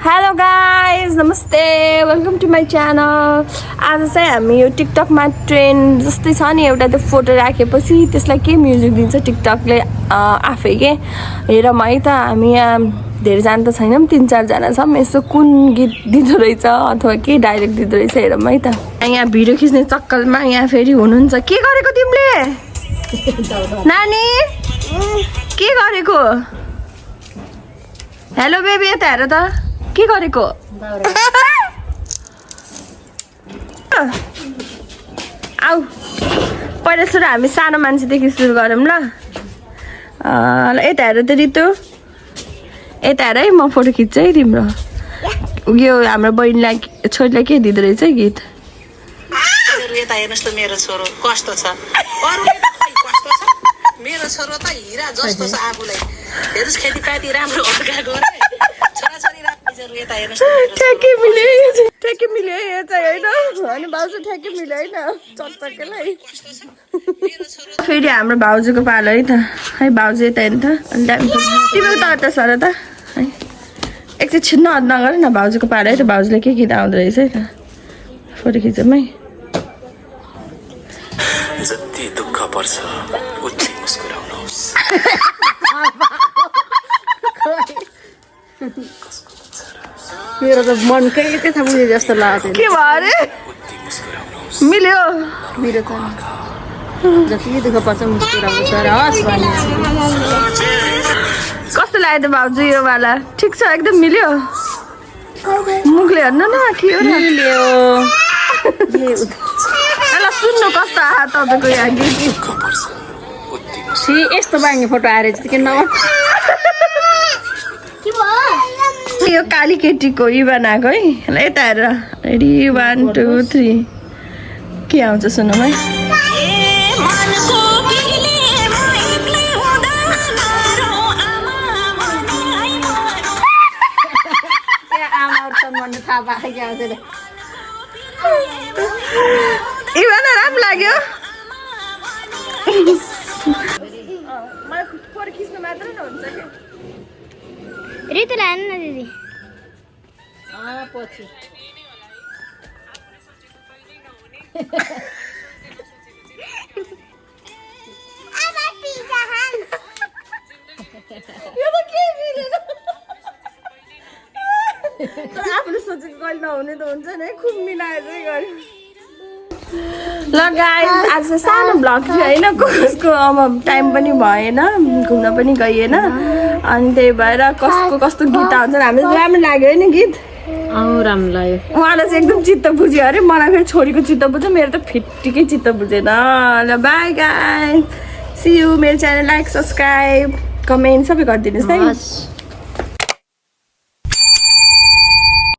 Hello guys नमस्ते welcome to my channel. आज चाहिँ हामी यो टिकटकमा ट्रेन्ड जस्तै छ नि एउटा त्यो फोटो राखेपछि त्यसलाई के म्युजिक दिन्छ टिकटकले आफै के हेरौँ है त। हामी यहाँ धेरैजना त छैनौँ 3-4 जना छौँ। यसो कुन गीत दिँदो रहेछ अथवा के डाइरेक्ट दिँदो रहेछ हेरौँ है त। यहाँ भिडियो खिच्ने चक्करमा यहाँ फेरि हुनुहुन्छ। के गरेको तिमीले नानी के गरेको? हेलो बेबी यता हेर त के गरेको? आऊ पहिला सुरु हामी सानो मान्छेदेखि सुरु गरौँ ल। यता हेर त रितु यता हेर है म फोटो खिच्छु है तिम्रो। यो हाम्रो बहिनीलाई छोरीलाई के दिँदो रहेछ है गीत? यता हेर्नुहोस् त मेरो छोरो कस्तो छ, मेरो छोरो त हिरा जस्तो छ। आफूलाई हेर्नुहोस् खेतीपाती राम्रो हुर्काएको छोराछोरी राम्रो यता हेर्नुहोस् ठ्याक्कै मिल्यो यो चाहिँ होइन अनि भाउजू ठ्याक्कै मिल्यो होइन चटचक्केलाई। फेरि हाम्रो भाउजूको पालो है त। है भाउजू यता हेर्नु त तिम्रो त सर त है एकछिन नगर न। भाउजूको पालो है त। भाउजूले के गीत आउँदो रहेछ है त। फोटो खिचौँ है। जति दुःख पर्छ उति मुस्कुराउनुहोस्। मेरो त मनकै त्यता बुझे जस्तो लाग्यो। के भयो अरे मिल्यो मेरो त जति दुःख पर्छ मुस्कुराउनुहोस् सर हस् भन्ने। कस्तो लाग्यो त भाउजू यो वाला? ठिक छ एकदम मिल्यो। मुखले हेर्नु न के हो मिल्यो। ल सुन्नु कस्तो आहा तपाईँको यहाँ गीत। यस्तो बाङ्गे फोटो आएर चाहिँ किन यो काली केटीको यी बनाएको है। ल यता हेर रेडी 1 2 3 के आउँछ सुनौँ है। इभन राम्रो लाग्यो। मलाई फोटो खिच्नु मात्र हुन्छ कि रितु लानु न दिदी। पछि यो त के मिलेन। आफूले सोचेको कहिले नहुने त हुन्छ नि खुब मिलाएर चाहिँ गर्यो। ल गाइस आज चाहिँ सानो भ्लग थियो होइन। कसको अब टाइम पनि भएन घुम्न पनि गइएन अनि त्यही भएर कसको कस्तो गीत आउँछ हामीलाई राम्रो लाग्यो होइन गीत। राम्रो लाग्यो। उहाँलाई चाहिँ एकदम चित्त बुझ्यो अरे। मलाई फेरि छोरीको चित्त बुझ्यो मेरो त फिट्टिकै चित्त बुझेन। ल बाई गाइस सी यू। मेरो च्यानल लाइक सब्सक्राइब कमेन्ट सबै गरिदिनुहोस् है।